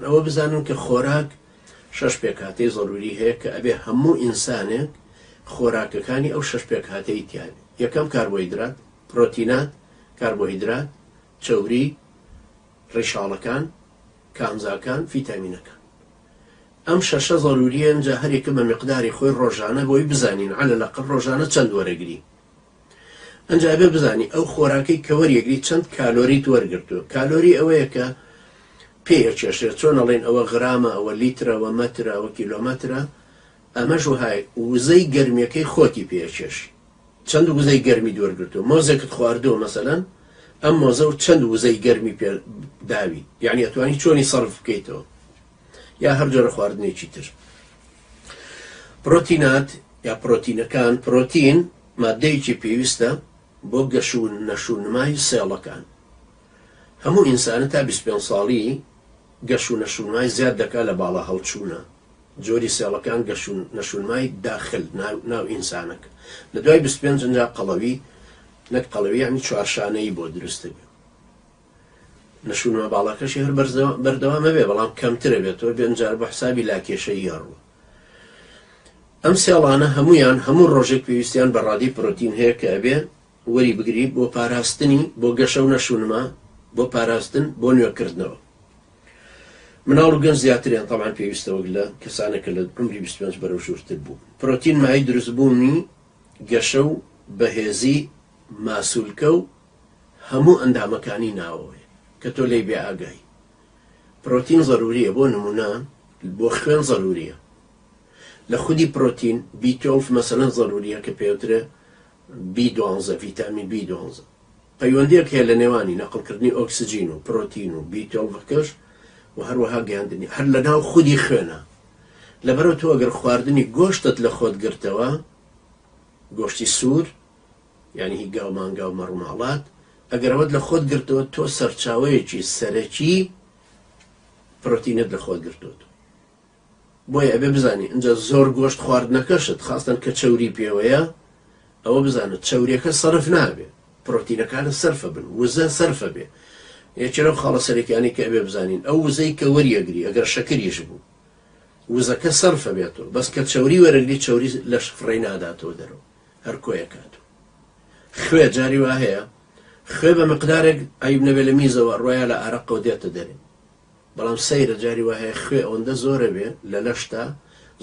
ئەوە بزانن کە خۆراک شەش پێکهاتەی زەروری هەیە کە ئەبێ هەموو ئینسانێک خۆراکەکانی ئەو شەش پێکهاتەی تیابێ. یەکەم کاربۆهیدرات، پرۆتینات، کاربۆهیدرات، چەوری، ڕیشاڵەکان، کانزاکان، فیتامینەکان. ئەم شەشە زەروریە ئینجا هەریەکە بە میقداری خۆی ڕۆژانە بۆی بزانین علی الاقل ڕۆژانە چەند وەرەگری. ئەنجا ئەبێ بزانی ئەو خۆراکەی کە وەریەگری چەند کالۆریت وەرگرتووە. کالۆری ئەوەیە کە پێی ئەکێشرێت، چۆن ئەڵێین ئەوە غرامە، ئەوە لیترە، ئەوە مەترە، ئەوە کیلۆمەترە، ئەمەش وەهایە وزەی گەرمیەکەی خۆتی پێ ئەکێشی. چەند وزەی گەرمیت وەرگرتووە. مۆزێکت خواردووە مەسەلەن، ئەم مۆزە و چەند وزەی گەرمی پێ داوی، یەعنی ئەتوانی چۆنی سەرف بکەیتەوە یا هەر جۆرە خواردنێکی تر. پرۆتینات یا پرۆتینەکان، پرۆتین ماددەیەکی پێویستە بۆ گەش و نەشونمای سێڵەکان. هەموو ئینسانە تا 25 ساڵی گەش و نەشونمای زیاد دەکا لە باڵا هەڵچوونە. جۆری سێڵەکان گەش و نەشونمای داخل ناو ناو ئینسانەکە. لە دوای 25 ئینجا قەڵەوی نەک قەڵەوی یانی چوارشانەیی بۆ دروست دەبێ. نەشونما باڵاکەشی هەر بەردەوام ئەبێ بەڵام کەمتر ئەبێتەوە بێ ئینجا بۆ حسابی لاکێشەیی ئەڕوا. ئەم سێڵانە هەموویان هەموو ڕۆژێک پێویستیان بە ڕادەی پرۆتین هەیە کە ئەبێ وەری بگری بۆ پاراستنی بۆ گەشە و نەشونما بۆ پاراستن بۆ نوێکردنەوە. مناڵ و گەنج زیاتریان تەبعەن پێویستە وەک لە کەسانێک کە لە عومری 25 بەرەو ژوورتر بوو. پرۆتین مایەی دروستبوونی گەشە و بەهێزی ماسولکە و هەموو ئەندامەکانی ناوەوەیە کە تۆ لێی بێ ئاگای. پرۆتین زەروریە بۆ نمونە بۆ خوێن زەروریە لە خودی پرۆتین بی توێڵف مەسەلەن زەروریە کە پێوترێ بی دوانزە ڤیتامین بی دوانزە پەیوەندیەک هەیە لە نێوانی نەقڵکردنی ئۆکسجین و پرۆتین و بی توێڵڤەکەش و هەروەها گەیاندنی هەر لە ناو خودی خوێنە لەبەرەوە تۆ ئەگەر خواردنی گۆشتت لە خۆت گرتەوە گۆشتی سوور یانی هی گاو مانگا و مەڕ و ماڵات، ئەگەر ئەوەت لە خۆت گرتەوە تۆ سەرچاوەیەکی سەرەکی پرۆتینت لە خۆت گرتووەتەوە. بۆیە ئەبێ بزانی ئینجا زۆر گۆشت خواردنەکەشت خاستەن کە چەوری پێوەیە ئەوە بزانە چەوریەکە سەرف نابێ پرۆتینەکانت سەرفە بن وزە سەرفە بێ یەکێ لەو خاڵە سەرەکیانەی کە ئەبێ بزانین ئەو وزەی کە وەریەگری ئەگەر شەکریش بوو وزەکە سەرفە بێتەوە بەس کە چەوری وەرەگری چەوری لەش فڕێی ناداتەوە دەرەوە هەر کۆیەکات و خوێ جاری وا هەیە خوێ بە مقدارێک عەیب نەبێ لە میزەوە ئەڕوا یا لە ئارەقەوە دێتە دەرێ بەڵام سەیرە جاری وا هەیە خوێ ئەوەندە زۆرە بێ لە لەشتا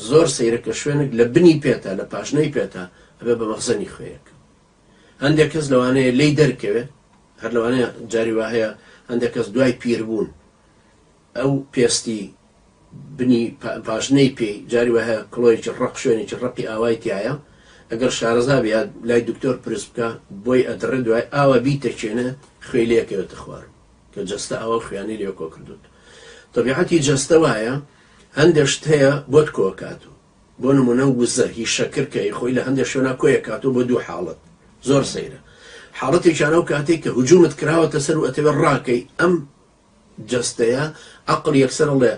زۆر سەیرە کە شوێنێک لە بنی پێتا لە پاژنەی پێتا ئەبێ بە مەخزەنی خوێیەک هەندێک کەس لەوانەیە لێی دەرکەوێ هەر لەوانەیە جاری وا هەیە هەندێک کەس دوای پیربوون ئەو پێستی بنی پاژنەی پێی جاری وایە کڵۆیەکی ڕەق شوێنێکی ڕەقی ئاوای تیایە ئەگەر شارەزا بێ یا لای دکتۆر پرس بکا بۆی ئەدڕێ دوای ئاوا بیتەکێنێ خوێی لێ ئەکەوێتە خوار کە جەستە ئاوا خوێیانەی لێ کۆ کردوت تەبیعەتی جەستە وایە هەندێ شت هەیە بۆت کۆکاتەوە بۆ نمونە وزە هی شەکر کە ئەیخۆی لە هەندێ شوێنا کۆیەکاتەوە بۆ دوو حاڵەت زۆر سەیرە حاڵەتێکیان ئەو کاتێک کە هجومت کراوەتە سەر و ئەتەوێ ڕاکەی ئەم جەستەیە، عەقڵ یەکسەر ئەڵێ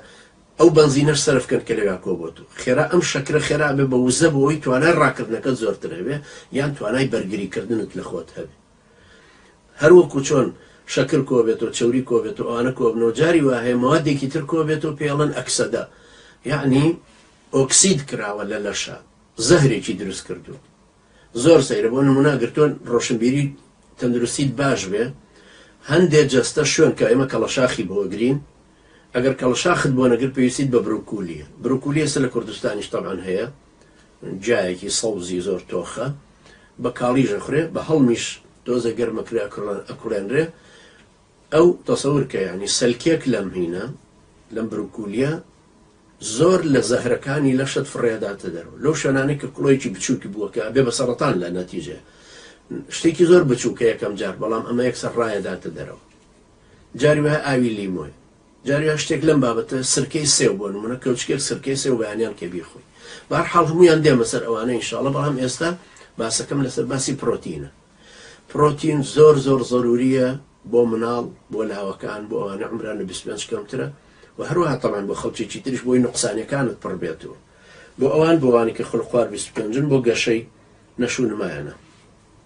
ئەو بەنزینەش سەرف کەن کە لەویا کۆبۆتەوە. خێرا ئەم شەکرە خێرا ئەبێ بە وزە بۆ ئەوەی توانای ڕاکردنەکەت زۆرتر هەبێ یان توانای بەرگری کردنت لە خۆت هەبێ. هەر وەکو چۆن شەکر کۆبێتەوە، چەوری کۆبێتەوە، ئەوانە کۆبنەوە، جاری وا هەیە مەوادێکی تر کۆبێتەوە پێی ئەڵێن ئەکسەدە. یەعنی ئۆکسید کراوە لە لەشا، زەهرێکی دروست کردووە. زۆر سەیرە بۆ نمونە گەر تۆ ڕۆشنبیری تەندروستیت باش بێ هەندێ جەستە شوێن کە ئێمە کەڵەشاخی بۆ ئەگرین ئەگەر کەڵەشاخت بۆ نەگر پێویستیت بە بروکولیە بروکولی ئێستا لە کوردستانیش تەبعەن هەیە جایەکی سەوزی زۆر تۆخە بە کاڵیش ئەخورێ بە هەڵمیش تۆزە گەرمەکرێ ئەکوڵێنرێ ئەو تەسەور کە یانی سەلکێک لەم هینە لەم بروکولیە زۆر لە زەهرەکانی لەشت فڕێداتە دەرەوە لەو شوێنانەی کە کڵۆیەکی بچووکی بووە کە ئەبێ بە سەڕەتان لە نەتیجەیە شتێکی زۆر بچووکە یەکەم جار بەڵام ئەمە یەکسەر ڕایەداتە دەرەوە جاری وایە ئاوی لیمۆی جاری وایە شتێک لەم بابەتە سرکەی سێو بۆ نمونە کەوچکێک سرکەی سێو بەیانیان کە بیخۆی بەهەرحاڵ هەموویان دێمە سەر ئەوانە ئینشاڵڵە بەڵام ئێستا باسەکەم لەسەر باسی پرۆتینە پرۆتین زۆر زۆر زەروریە بۆ مناڵ بۆ لاوەکان بۆ ئەوانە عومران لە 25 کەمترە و هەروەها تەبعەن بۆ خەڵکێکی تریش بۆی نوقسانیەکانت پڕ بێتەوە بۆ ئەوان بۆ ئەوانی کە خولقوار 25 بۆ گەشەی نەش و نمایانە.